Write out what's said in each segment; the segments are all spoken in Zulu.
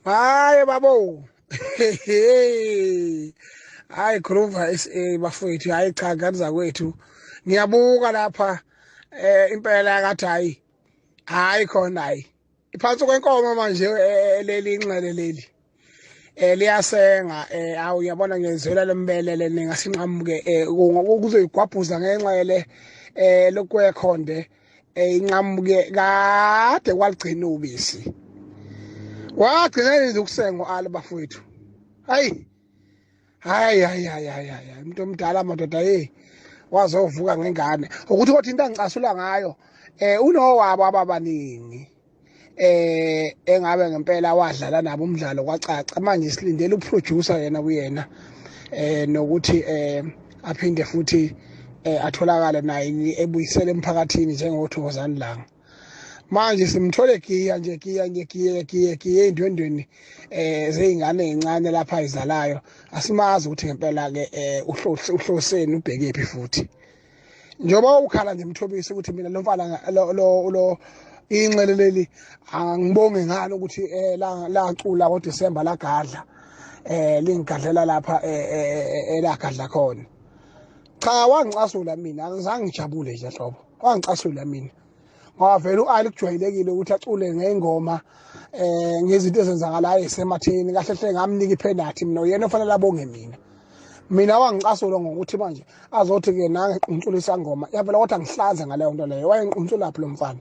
Hayi babo. Hayi Groove SA bafowethu, hayi cha ngane zakwethu. Ngiyabuka lapha impela kathi hayi. Hayi khona hayi. Iphansi kwenkomo manje leli inxele leli. Liyasenga awu uyabona ngezwela lembelele ningasinqamuke kuzoyigwabhuza ngenxele lokwekhonde inqamuke kade kwaligcina ubisi. Wagcina nje ukusengwa ali bafowethu. Hayi. Hayi hayi hayi hayi umuntu omdala madoda hey wazovuka ngengane. Ukuthi kodwa into angicasula ngayo unowabo ababaningi. Engabe ngempela wadlala nabo umdlalo kwacaca. Manje silindele uproducer yena kuyena nokuthi aphinde futhi atholakale naye ebuyisele emphakathini njengoThokozani Langa. Manje simthole giya nje giya nje giya giya giya endwendweni zeyingane ezincane lapha izalayo. Asimazi ukuthi ngempela ke uhloseni ubhekephi futhi. Njengoba ukhala nje Mthobisi ukuthi mina lo mfana lo inxele leli angibonge ngalo ukuthi lacula ngoDecember lagadla lingigadlela lapha elagadla khona. Cha wangicasula mina, angizange ngijabule nje hlobo. Wangicasula mina. Ngoba vele uAli kujwayelekile ukuthi acule ngengoma ngezinto ezenzakalayo esematheni. Kahle hle ngamnika ipenalty mina, uyena ofanele abonge mina. Mina wangicasula ngokuthi manje azothi ke nangequntsula isangoma. Yavela kodwa ngihlanze ngaleyo nto leyo. Wayenquntsula phi lo mfana?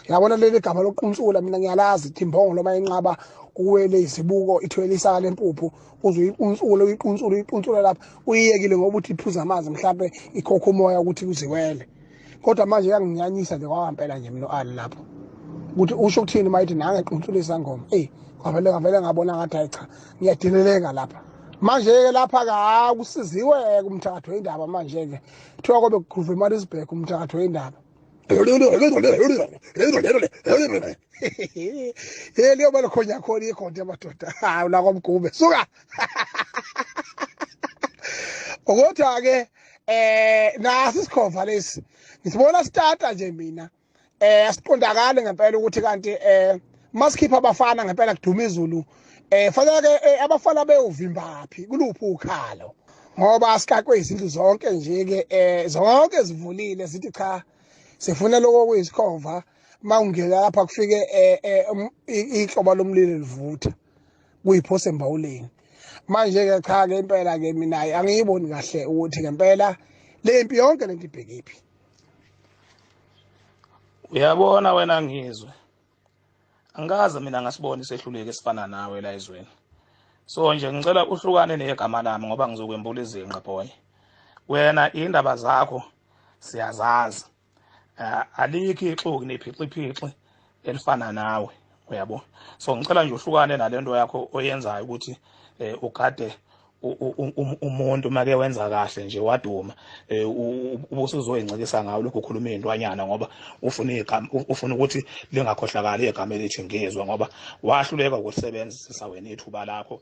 Yabona leli gama lokuntsula mina ngiyalazi ithi imbongo noma inqaba uwele izibuko ithwele isaka lempuphu uzoyiquntsula uyiquntsula uyiquntsula lapha uyiyekile ngoba uthi iphuza amanzi mhlawumbe ikhokha umoya ukuthi uziwele. Kodwa manje yanginyanyisa nje kwampela nje mina uAli lapho. Ukuthi usho ukuthini mayithi nangequntsula isangoma. Ey kwavele ngavele ngabona ngathi hayi cha ngiyadeleleka lapha. Manje ke lapha ka kusiziwe kumthakatho wendaba manje ke. Kuthiwa kobe kugroove eMaritzburg umthakatho wendaba. Hey liyoba lokhonya khona ikhonto madoda. Hawu la kwamgube. Suka. Kodwa ke nasi isikhova lesi. Ngisibona sitata nje mina. Asiqondakala ngempela ukuthi kanti masikhipha abafana ngempela kuduma izulu. Fanele ke abafana beyovimba phi kuluphi ukhalo. Ngoba asikakwe izindlu zonke nje ke zonke zivulile zithi cha sifuna lokho kuyisikhova. Mawungena lapha kufike ihlobo lomlilo livutha kuyiphose embawuleni. Manje ke cha ke impela ke mina angiyiboni kahle ukuthi ngempela lempi yonke lento ibhekephi. Uyabona wena ngizwe, angikaze mina ngasibona isehluleko esifana nawe la ezweni. So nje ngicela uhlukane negama lami ngoba ngizokwembula izinqa boy. Wena indaba zakho siyazazi. Alikho ixuku nephixiphixi elifana nawe, uyabo. So ngicela nje uhlukane nalento yakho oyenzayo ukuthi ugade umuntu make wenza kahle nje waduma ubusuzoyincikisa ngawo lokhu ukhuluma intwanyana ngoba ufuna igama, ufuna ukuthi lingakhohlakali igama elithi ngizwe, ngoba wahluleka ukusebenzisa wena ithuba lakho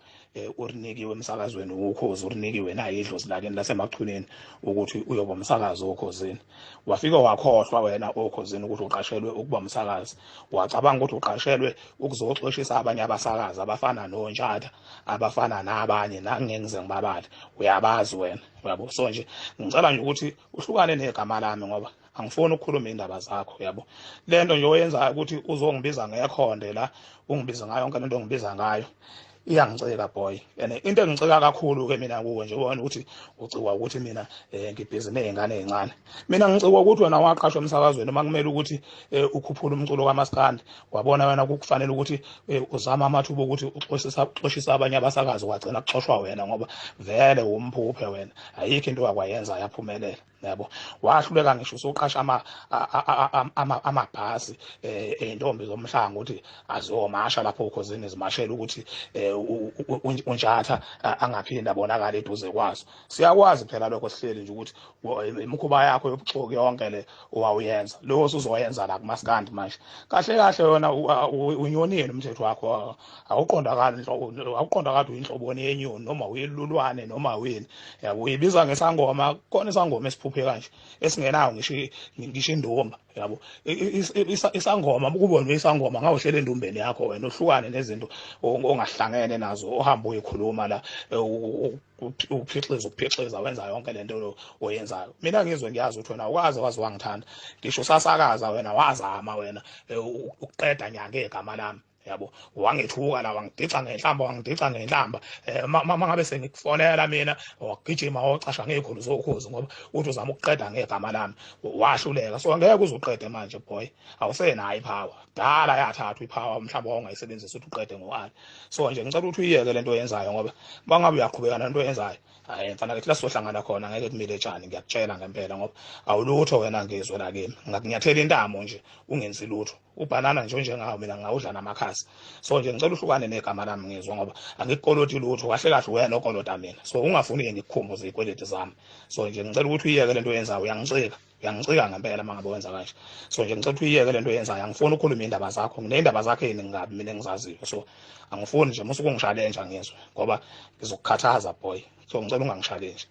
urinikiwe emsakazweni ukhozi, urinikiwe naye idlozi lakini lasemachuneni ukuthi uyoba umsakazi okhozini. Wafika wakhohlwa wena okhozini ukuthi uqashelwe ukuba umsakazi, wacabanga ukuthi uqashelwe ukuzoxoshisa abanye abasakazi abafana noNtshatha, abafana nabanye, nangingengize ngibabale, uyabazi wena, uyabo. So nje ngicela nje ukuthi uhlukane negama lami ngoba angifuni ukukhuluma indaba zakho, uyabo. Lento nje oyenzayo ukuthi uzongibiza ngekhonde la, ungibiza ngayo yonke lento ongibiza ngayo iyangicika boy. And into engicika kakhulu ke mina kuwe nje ubona ukuthi ucikwa ukuthi mina ngibhizi nezingane ezincane. Mina ngicikwa ukuthi wena waqashwa emsakazweni uma kumele ukuthi ukhuphule umculo kaMaskandi, wabona wena kukufanele ukuthi uzama amathuba ukuthi uxoshisa abanye abasakazi, wagcina kuxoshwa wena ngoba vele umphuphe wena, ayikho into wakwayenza yaphumelela, yabo. Wahluleka ngisho usuqasha amabhasi eintombi zomhlanga ukuthi azomasha lapho ukhozini zimashela ukuthi uNtshatha angaphinda abonakale eduze kwazo. Siyakwazi phela lokho sihleli nje ukuthi imikhuba yakho yobuxoki yonke le owawuyenza lokho usuzoyenza la kumaskandi manje. Kahle kahle wena unyonile umthetho wakho, awuqondakali awuqondakali uyinhloboni yenyoni noma uyilulwane noma wini, yabo. Uyibiza ngesangoma, khona isangoma esiphuma esiphuphe kanje esingenawo ngisho indumba yabo. Isangoma ukubona isangoma ngawuhlela endumbeni yakho wena, uhlukane nezinto ongahlangene nazo, ohamba uyikhuluma la uphixiza wenza yonke lento oyenzayo. Mina ngizwe ngiyazi ukuthi wena ukaze wazi wangithanda, ngisho sasakaza wena wazama wena ukuqeda nyanga igama lami yabo, wangethuka la, wangidica ngenhlamba, mangabe sengikufonela mina wagijima wocasha ngekhulu zokhozi ngoba uthi uzama ukuqeda ngegama lami, wahluleka. So ngeke uzuqede manje boy, awusenayo ipower, dala yathathwa ipower mhlawumbe wawungayisebenzisa ukuthi uqede ngo-Ali. So nje ngicela ukuthi uyiyeke lento oyenzayo, ngoba bangabe uyaqhubeka nento oyenzayo, hayi mfana kithi la sizohlangana khona ngeke kumile tshani, ngiyakutshela ngempela, ngoba awulutho wena ngizwe la kimi, ngakunyathela intamo nje ungenzi lutho, ubhanana nje njengawo mina ngawudla namakhasi. So nje ngicela uhlukane negama lami ngizwe, ngoba angikukoloti lutho, kahle kahle wena okolota mina, so ungafuni ngikukhumbuze izikweleti zami. So nje ngicela ukuthi uyiyeke lento oyenzayo, uyangicika ngempela mangabe wenza kanje. So nje ngicela ukuthi uyiyeke lento oyenzayo, angifuni ukukhuluma indaba zakho, nginendaba zakho eziningi kabi mina engizaziyo, so angifuni nje musuke ungishalenja ngizwe, ngoba ngizokukhathaza boy. So ngicela ungangishalenji.